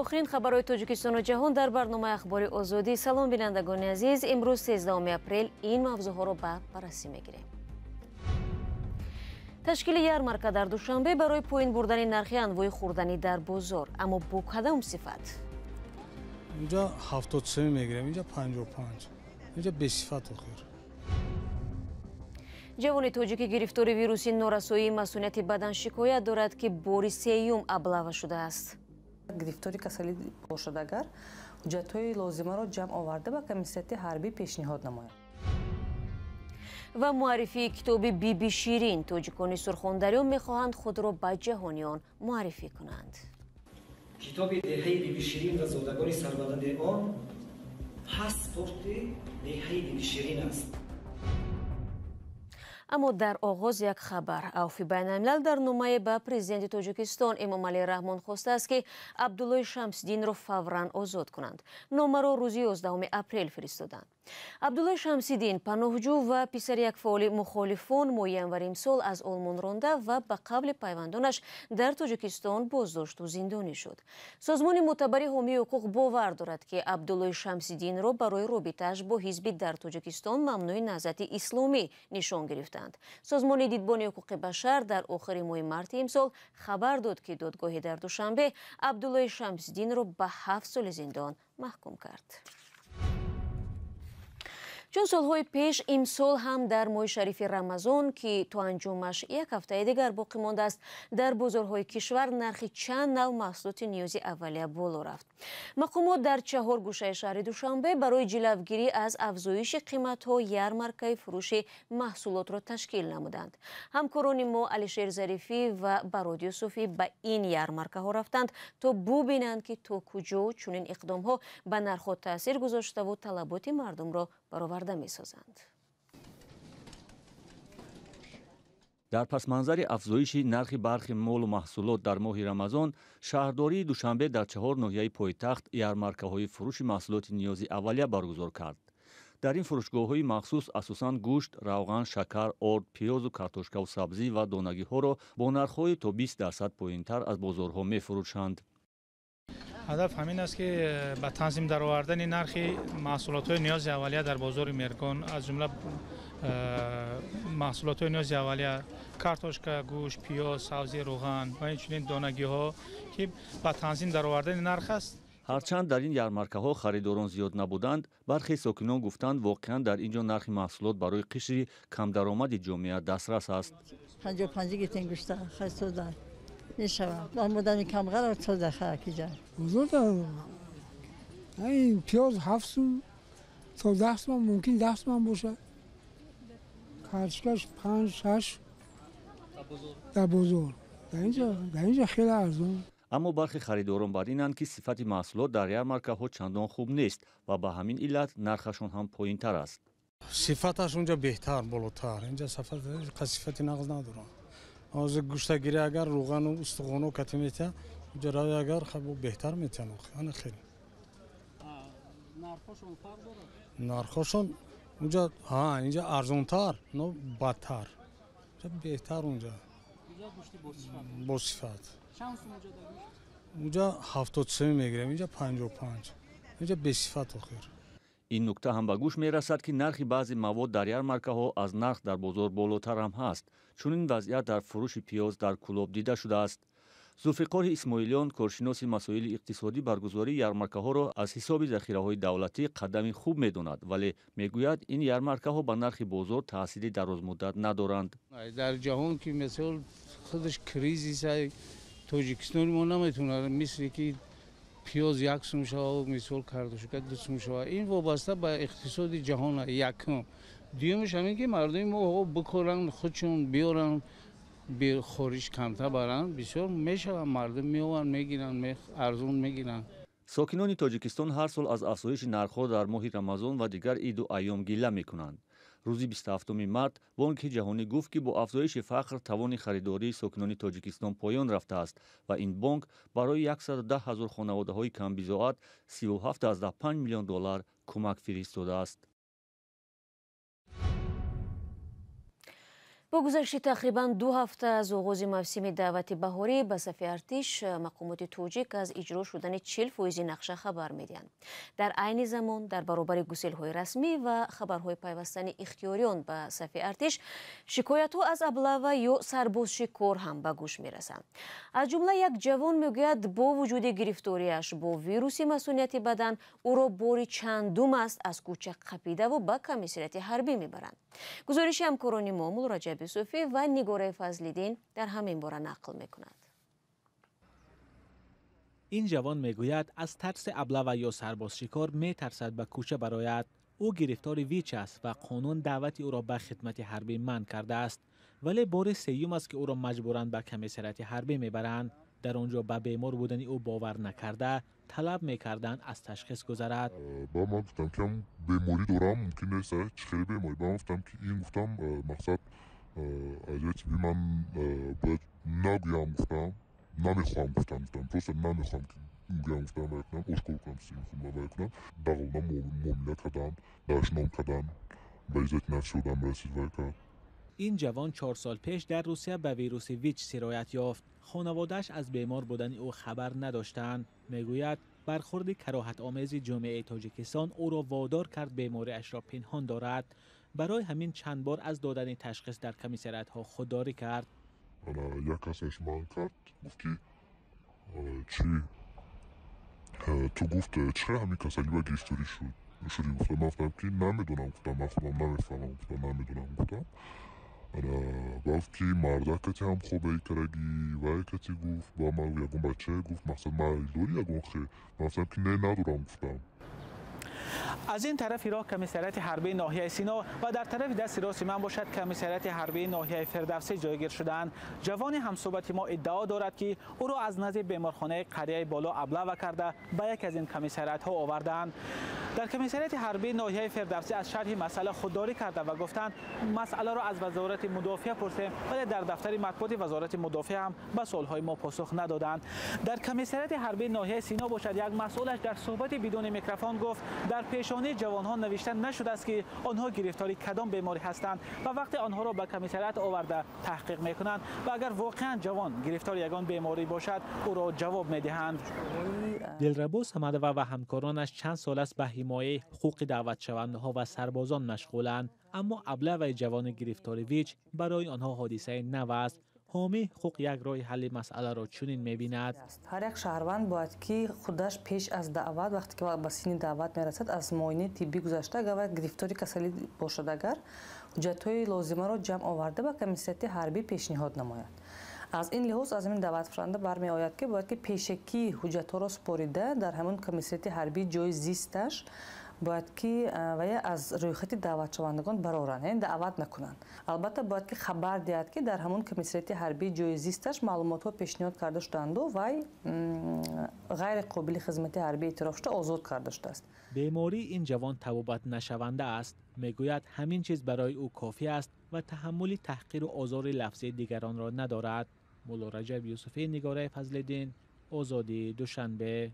Охирин хабарҳои Тоҷикистону ҷаҳон дар барномаи Ахбори Озодӣ. Салом бинандагони азиз. Имрӯз 13 апрел ин мавзӯъҳоро ба баррасӣ мегирем. Ташкили ярмарка дар Душанбе барои поин бурдани нархи анвои хӯрданӣ дар бозор. Аммо бо кадом сифат? Инҷа 73 мегирем, инҷа 55. Инҷа бесифат охир. Ҷавони тоҷики гирифтори вируси норасоии масунияти бадан шикоят дорад, ки бори сеюм аблава шудааст. Гирифтори касалӣ бошад агар, ҳуҷҷатҳои лозимаро ҷамъ оварда ба комиссияти ҳарбӣ пешниҳод намояд. Ва муаррифии китоби Биби Ширин. Тоҷикони Сурхондарё мехоҳанд худро ба ҷаҳониён муаррифӣ кунанд. Китоби деҳаи Биби Ширин ва зодагони сарбаланди он паспорти деҳаи Биби Ширин аст. Аммо дар оғоз як хабар. Авфи байналмилал дар номае ба президенти Тоҷикистон Эмомалӣ Раҳмон хостааст, ки Абдуллои Шамсиддинро фавран озод кунанд. Номаро рӯзи 11 апрел фиристоданд. Абдуллои Шамсиддин паноҳҷӯ ва писари як фаъоли мухолифон моҳи январи имсол аз Олмон ронда ва ба қавли пайвандонаш дар Тоҷикистон боздошту зиндонӣ шуд. Созмони мӯътабари ҳомии ҳуқуқ бовар дорад, ки Абдуллои Шамсиддинро барои робитааш бо ҳизби дар Тоҷикистон мамнӯи Наҳзати Исломӣ нишон гирифтанд. Созмони дидбони ҳуқуқи башар дар охири моҳи марти имсол хабар дод, ки додгоҳи дар Душанбе Абдуллои Шамсиддинро ба 7 соли зиндон маҳкум кард. Чун солҳои пеш, имсол ҳам дар моҳи шарифи Рамазон, ки то анҷомаш як ҳафтаи дигар боқӣ мондааст, дар бозорҳои кишвар нархи чанд нав маҳсулоти ниёзи аввалия боло рафт. Мақомот дар чаҳор гӯшаи шаҳри Душанбе барои ҷилавгирӣ аз афзоиши қиматҳо ярмаркаи фурӯши маҳсулотро ташкил намуданд. Ҳамкорони мо Алишер Зарифӣ ва Барод Юсуфӣ ба ин ярмаркаҳо рафтанд, то бубинанд, ки то куҷо чунин иқдомҳо ба нархҳо таъсир гузоштаву талаботи мардумро бароварда месозанд. Дар пасманзари афзоиши нархи бархи молу маҳсулот дар моҳи Рамазон, шаҳрдории Душанбе дар чаҳор ноҳияи пойтахт ярмаркаҳои фурӯши маҳсулоти ниёзи аввалия баргузор кард. Дар ин фурӯшгоҳҳои махсус асосан гӯшт, равған, шакар, орд, пиёзу картошкаву сабзӣ ва донагиҳоро бо нархҳои то 20% поинтар аз бозорҳо мефурӯшанд. Ҳадаф ҳамин аст, ки ба танзим даровардани нархи маҳсулотҳои ниёзи аввалия дар бозори Мергон, аз ҷумла маҳсулотҳои ниёзи аввалия картошка, гӯшт, пиёз, сабзӣ, равған ва инчунин донагиҳо, ки ба танзим даровардани нарх аст. Ҳарчанд дар ин ярмаркаҳо харидорон зиёд набуданд, бархе сокинон гуфтанд, воқеан дар ин ҷо нархи маҳсулот барои қишри камдаромади ҷомеа дастрас аст. 55 гирифтем гӯшта, хастуда мешавам. Модами камғара соза харакиҷа. Ин пиёз 7 сум то 10 сум, мумкин 10 сум бошад. Картошкаш 5-6 дар бозор. Дар инҷо хеле арзон. Аммо бархе харидорон бар инанд, ки сифати маҳсулот дар ярмаркаҳо чандон хуб нест ва ба ҳамин иллат нархашон ҳам поинтар аст. Сифаташ унҷа беҳтар, болотар. Инҷа сифати нағз надорад. Ҳозир гӯштагирӣ агар рӯғану устухону кати метиҳад, унҷа рави агар беҳтар метиҳанд. Ана хеле. Нархошон фарқ дорад? Нархошон унҷа, ҳа, инҷа арзонтар, но бадтар. Унҷа беҳтар унҷа. Унҷа гӯшти босифат. Босифат. Чанд сум унҷа дар гӯшт? Унҷа 73 мегирем, инҷа 55. Инҷа бесифат охир. Ин нукта ҳам ба гӯш мерасад, ки нархи баъзе мавод дар ярмаркаҳо аз нарх дар бозор болотар ҳам ҳаст. Чунин вазъият дар фурӯши пиёз дар Кӯлоб дида шудааст. Зулфиқори Исмоилиён, коршиноси масоили иқтисодӣ, баргузории ярмаркаҳоро аз ҳисоби захираҳои давлатӣ қадами хуб медонад, вале мегӯяд, ин ярмаркаҳо ба нархи бозор таъсири дарозмуддат надоранд. Дар ҷаҳон ки мисол худаш кризис, Тоҷикистони мо наметавонад мисли ки пиёз 1 сум шава, мисол картошка 2 сум шава. Ин вобаста ба иқтисоди ҷаҳон якум. Дуюмаш ҳамин ки мардуми мо бикоранд, худшон биёранд, хориҷ камтар баранд, бисёр мешаванд, мардум меованд, мегиранд, арзон мегиранд. Сокинони Тоҷикистон ҳар сол аз афзоиши нархҳо дар моҳи Рамазон ва дигар иду айём гила мекунанд. Рӯзи 27 март Бонки ҷаҳонӣ гуфт, ки бо афзоиши фақр тавони харидории сокинони Тоҷикистон поён рафтааст ва ин бонк барои 110 ҳазор хонаводаҳои камбизоат 37,5 миллион доллар кӯмак фиристодааст. Бо гузашти тақрибан 2 ҳафта аз оғози мавсими даъвати баҳорӣ ба сафи артиш, мақомоти тоҷик аз иҷро шудани 40% нақша хабар медиҳанд. Дар айни замон дар баробари гуселҳои расмӣ ва хабарҳои пайвастани ихтиёриён ба сафи артиш, шикоятҳо аз аблава ё сарбозшикор ҳам ба гӯш мерасанд. Аз ҷумла як ҷавон мегӯяд, бо вуҷуди гирифториаш бо вируси масунияти бадан, ӯро бори чандум аст аз кӯча қапидаву ба комиссариати ҳарбӣ мебаранд. Гузориши ҳамкорони мо Муллораҷаб Юсуфӣ ва Нигораи Фазлиддин дар ҳамин бора нақл мекунад. Ин ҷавон мегӯяд, аз тарси аблава ё сарбозшикор метарсад ба кӯча барояд. Ӯ гирифтори ВИЧ аст ва қонун даъвати ӯро ба хидмати ҳарбӣ манъ кардааст. Вале бори сеюм аст, ки ӯро маҷбуран ба комиссариати ҳарбӣ мебаранд. Дар он ҷо ба бемор будани ӯ бовар накарда, талаб мекарданд аз ташхис гузарад. Ба ман гуфтам, ки беморӣ дорам, мумкин нест, чӣ хеле беморӣ. Ба ман гуфтам, ки ин гуфтам мақсад аз тиби ман бояд нагӯям, гуфтам намехоҳам, гуфтам просто намехоҳам ки гӯям, гуфтам вай кунам, ошкор кунам, вай кунам. Дағлона муомила кардам, дашном кардам, ба иззати нафси одам расид вай кард. Ин ҷавон 4 сол пеш дар Русия ба вируси ВИЧ сироят ёфт. Хонаводааш аз бемор будани ӯ хабар надоштанд. Мегӯяд, бархӯрди кароҳатомези ҷомеаи Тоҷикистон ӯро водор кард бемориашро пинҳон дорад. Барои ҳамин чанд бор аз додани ташхис дар комиссариатҳо худдорӣ кард. Як касаш манъ кард, гуфт ки чӣ ту гуфт, чӣ ҳамин касалӣ ба гирифторӣ шудӣ, гуфтам. Ман гуфтам ки намедонам, гуфтам ман худам намефаҳмам, гуфтам намедонам, гуфтам. Гуфт ки мардакати ҳам хобаи карагӣ, вай кати гуфт, ба ман ягон бачае гуфт, мақсад майл дорӣ ягон хе? Ман гуфтам ки не, надорам, гуфтам. Аз ин тарафи роҳ комиссариати ҳарбии ноҳияи Сино ва дар тарафи дасти рости ман бошад комиссариати ҳарбии ноҳияи Фирдавсӣ ҷойгир шудаанд. Ҷавони ҳамсӯҳбати мо иддао дорад, ки ӯро аз назди беморхонаи қарияи боло аблава карда ба яке аз ин комиссариатҳо овардаанд. Дар комиссариати ҳарбии ноҳияи Фирдавсӣ аз шарҳи масъала худдорӣ карда ва гуфтанд, масъаларо аз вазорати мудофиа пурсем, вале дар дафтари матбуоти вазорати мудофиа ҳам ба суолҳои мо посух надоданд. Дар комиссариати ҳарбии ноҳияи Сино бошад, як масъулаш дар суҳбати бидуни микрофон гуфт, дар пешонии ҷавонҳо навишта нашудааст, ки онҳо гирифтори кадом беморӣ ҳастанд ва вақте онҳоро ба комиссариат оварда таҳқиқ мекунанд ва агар воқеан ҷавон гирифтори ягон беморӣ бошад, ӯро ҷавоб медиҳанд. Дилрабо Самадова ва ҳамкоронаш чанд сол аст ба ҳимояи ҳуқуқи даъватшавандаҳо ва сарбозон машғуланд, аммо аблаваи ҷавони гирифтори ВИЧ барои онҳо ҳодисаи нав аст. Ҳомии ҳуқуқ як роҳи ҳалли масъаларо чунин мебинад. Ҳар як шаҳрванд бояд ки худаш пеш аз даъват, вақте ки ба синни даъват мерасад, аз муоинаи тиббӣ гузашта, агар вай гирифтори касалӣ бошад, агар ҳуҷҷатҳои лозимаро ҷамъ оварда ба комиссариати ҳарбӣ пешниҳод намояд. Аз ин лиҳоз аз ин даъваткунанда бармеояд, ки бояд ки пешакӣ ҳуҷҷатҳоро супорида дар ҳамон комиссариати ҳарбии ҷои зисташ бояд ки вая аз рӯйхати даъватшавандагон бароранд, яъне даъват накунанд. Албатта бояд ки хабар диҳад, ки дар ҳамон комиссариати ҳарбии ҷои зисташ маълумотҳо пешниҳод карда шудаанду вай ғайри қобили хизмати ҳарбӣ эътироф шуда озод карда шудааст. Бемории ин ҷавон табобат нашаванда аст. Мегӯяд, ҳамин чиз барои ӯ кофӣ аст ва таҳаммули таҳқиру озори лафзии дигаронро надорад. Муллораҷаб Юсуфӣ, Нигораи Фазлиддин, Озодӣ, Душанбе.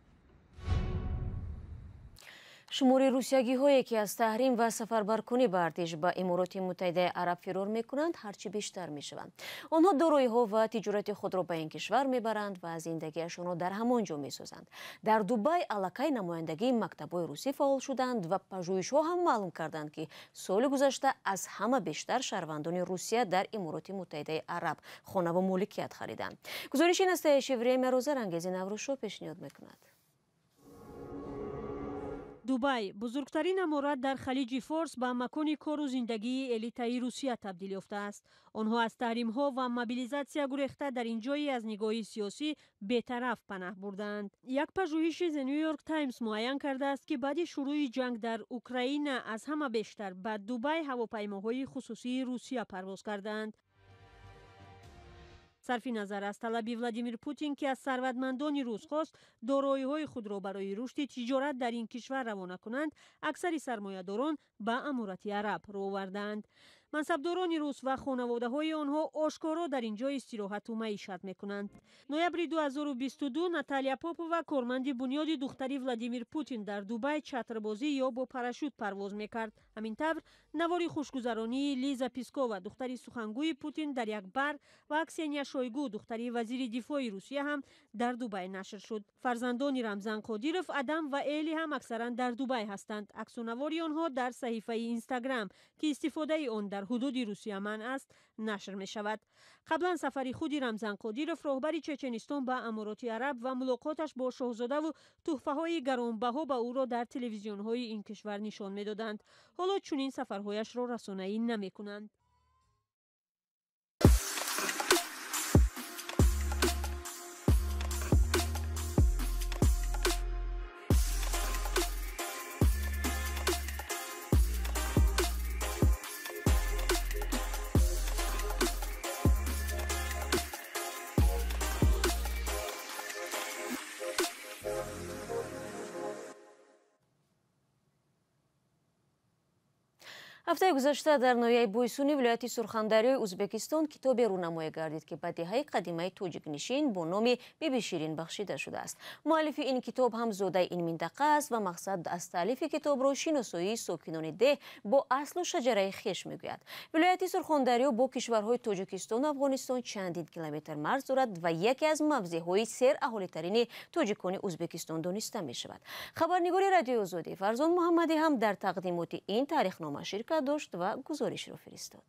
Шумори русиягиҳое ки аз таҳрим ва сафарбаркунӣ ба артиш ба Имороти Муттаҳидаи Араб фирор мекунанд, ҳарчи бештар мешаванд. Онҳо дороиҳо ва тиҷорати худро ба ин кишвар мебаранд ва зиндагиашонро дар ҳамон ҷо месозанд. Дар Дубай аллакай намояндагии мактабҳои русӣ фаъол шуданд ва пажӯҳишҳо ҳам маълум карданд, ки соли гузашта аз ҳама бештар шаҳрвандони Русия дар Имороти Муттаҳидаи Араб хонаву моликият хариданд. Гузориши Настоящее время-ро Зарангези Наврӯзшо пешниҳод мекунад. Дубай, бузургтарин аморат дар Халиҷи Форс, ба макони кору зиндагии элитаи Русия табдил ёфтааст. Онҳо аз таҳримҳо ва мобилизатсия гурехта дар ин ҷое аз нигоҳи сиёсӣ бетараф панаҳ бурдаанд. Як пажӯҳиши The New York Times муайян кардааст, ки баъди шурӯи ҷанг дар Украина аз ҳама бештар ба Дубай ҳавопаймоҳои хусусии Русия парвоз кардаанд. Сарфи назар аз талаби Владимир Путин, ки аз сарватмандони рус хост дороиҳои худро барои рушди тиҷорат дар ин кишвар равона кунанд, аксари сармоядорон ба Аморати Араб рӯ овардаанд. Мансабдорони рус ва хонаводаҳои онҳо ошкоро дар ин ҷо истироҳату маишат мекунанд. Ноябри 2022 Наталия Попова, корманди бунёди духтари Владимир Путин, дар Дубай чатрбозӣ ё бо парашют парвоз мекард. Ҳамин тавр навори хушгузаронии Лиза Пескова, духтари сухангӯи Путин, дар як бар ва Ксения Шойгу, духтари вазири дифои Русия, ҳам дар Дубай нашр шуд. Фарзандони Рамзан Қодиров, Адам ва Эли ҳам аксаран дар Дубай ҳастанд. Аксу навори онҳо дар саҳифаи Инстаграм, ки истифодаи он дар ҳудуди Русия манъ аст, нашр мешавад. Қаблан сафари худи Рамзан Қодиров, роҳбари Чеченистон, ба Амороти Араб ва мулоқоташ бо шоҳзодаву туҳфаҳои гаронбаҳо ба ӯро дар телевизионҳои ин кишвар нишон медоданд. Ҳоло чунин сафарҳояшро расонаӣ намекунанд. Ҳафтаи гузашта дар ноҳияи Бойсуни вилояти Сурхандарёи Ӯзбекистон китобе рӯнамоӣ гардид, ки ба деҳаи қадимаи тоҷикнишин бо номи Биби Ширин бахшида шудааст. Муаллифи ин китоб ҳам зодаи ин минтақа аст ва мақсад аз таълифи китобро шиносоии сокинони деҳ бо аслу шаҷараи хеш мегӯяд. Вилояти Сурхондарё бо кишварҳои Тоҷикистону Афғонистон чандин километр марз дорад ва яке аз мавзеъҳои сераҳолитарини тоҷикони Ӯзбекистон дониста мешавад. Хабарнигори Радиои Озодӣ Фарзон Муҳаммадӣ ҳам дар тақдимоти ин таърихнома ширкат дошт ва гузоришро фиристод.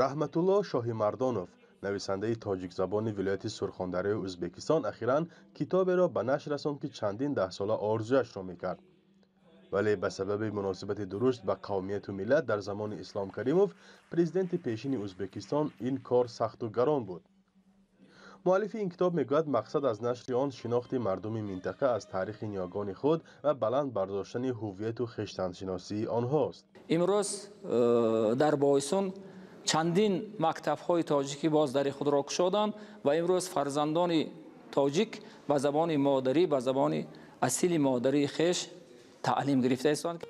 Раҳматулло Шоҳимардонов, нависандаи тоҷикзабони вилояти Сурхондарёи Ӯзбекистон, ахиран китоберо ба нашр расонд, ки чандин даҳсола орзуяшро мекард. Вале ба сабаби муносибати дуруст ба қавмияту миллат дар замони Ислом Каримов, президенти пешини Ӯзбекистон, ин кор сахту гарон буд. Муаллифи ин китоб мегӯяд, мақсад аз нашри он шинохти мардуми минтақа аз таърихи ниёгони худ ва баланд бардоштани ҳуввияту хештаншиносии онҳост. Имрӯз дар Бойсун чандин мактабҳои тоҷикӣ боз дари худро кушоданд ва имрӯз фарзандони тоҷик ба забони модарӣ, ба забони асили модарии хеш таълим гирифта истанд.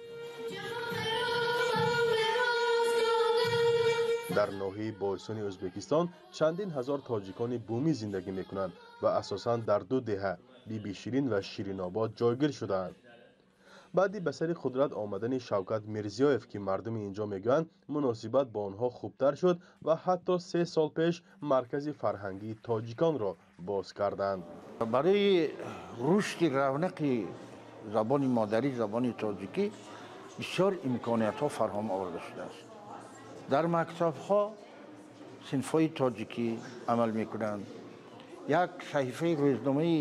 Дар ноҳияи Бойсуни Ӯзбекистон чандин ҳазор тоҷикони бумӣ зиндагӣ мекунанд ва асосан дар ду деҳа Биби Ширин ва Ширинобод ҷойгир шудаанд. Баъди ба сари қудрат омадани Шавкат Мирзиёев, ки мардуми инҷо мегӯянд, муносибат бо онҳо хубтар шуд ва ҳатто 3 сол пеш маркази фарҳангии тоҷиконро боз карданд. Барои рушди равнақи забони модарӣ, забони тоҷикӣ бисёр имкониятҳо фароҳам оварда шудааст. Дар мактабҳо синфҳои тоҷикӣ амал мекунанд. Як саҳифаи рӯзномаи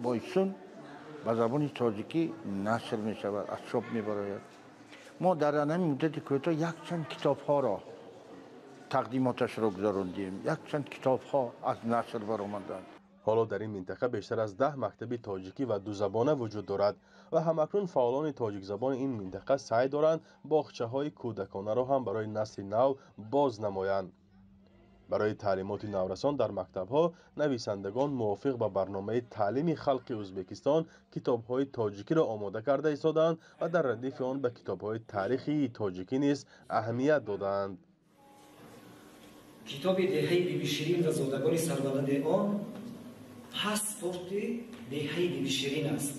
Бойсун ба забони тоҷикӣ нашр мешавад, аз чоп мебарояд. Мо дар ҳамин муддати кӯтоҳ якчанд китобҳоро тақдимоташро гузарондем, якчанд китобҳо аз нашр баромаданд. Ҳоло дар ин минтақа бештар аз 10 мактаби тоҷикӣ ва дузабона вуҷуд дорад ва ҳамакнун фаъолони тоҷикзабони ин минтақа саъй доранд боғчаҳои кӯдаконаро ҳам барои насли нав боз намоянд. Барои таълимоти наврасон дар мактабҳо нависандагон мувофиқ ба барномаи таълими халқи Ӯзбекистон китобҳои тоҷикиро омода карда истодаанд ва дар радифи он ба китобҳои таърихии тоҷикӣ низ аҳамият додаанд. Китоби деҳаи Биби Ширин ва зодагони сарбаланди он паспорти деҳаи Биби Ширин аст.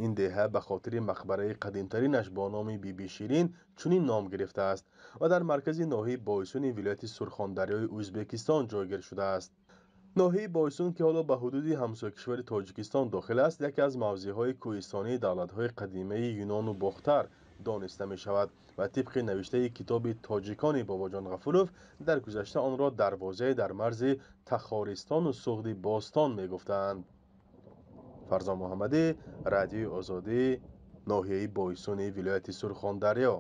Ин деҳа ба хотири мақбараи қадимтаринаш бо номи Биби Ширин чунин ном гирифтааст ва дар маркази ноҳияи Бойсуни вилояти Сурхондарёи Ӯзбекистон ҷойгир шудааст. Ноҳияи Бойсун, ки ҳоло ба ҳудуди ҳамсоякишвари Тоҷикистон дохил аст, яке аз мавзеъҳои кӯҳистонии давлатҳои қадимаи Юнону Бохтар дониста мешавад ва тибқи навиштаи китоби тоҷикони Бобоҷон Ғафуров дар гузашта онро дарвозае дар марзи Тахористону Суғди бостон мегуфтаанд. Фарзон Муҳаммадӣ, Радиои Озодӣ, ноҳияи Бойсуни вилояти Сурхондарё.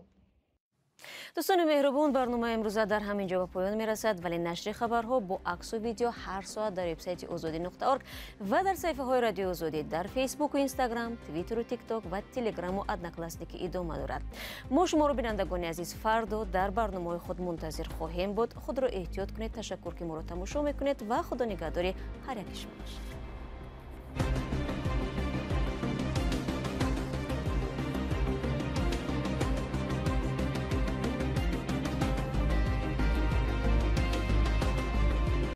Дӯстони меҳрубон, барномаи имрӯза дар ҳамин ҷо ба поён мерасад, вале нашри хабарҳо бо аксу видео ҳар соат дар вебсайти озодӣ.org ва дар саҳифаҳои Радиои Озодӣ дар Фейсбуку Инстаграм, Твиттеру Тикток ва Телеграму Одноклассники идома дорад. Мо шуморо, бинандагони азиз, фардо дар барномаҳои худ мунтазир хоҳем буд. Худро эҳтиёт кунед. Ташаккур, ки моро тамошо мекунед ва худо нигаҳдори ҳар яки шумо бошад.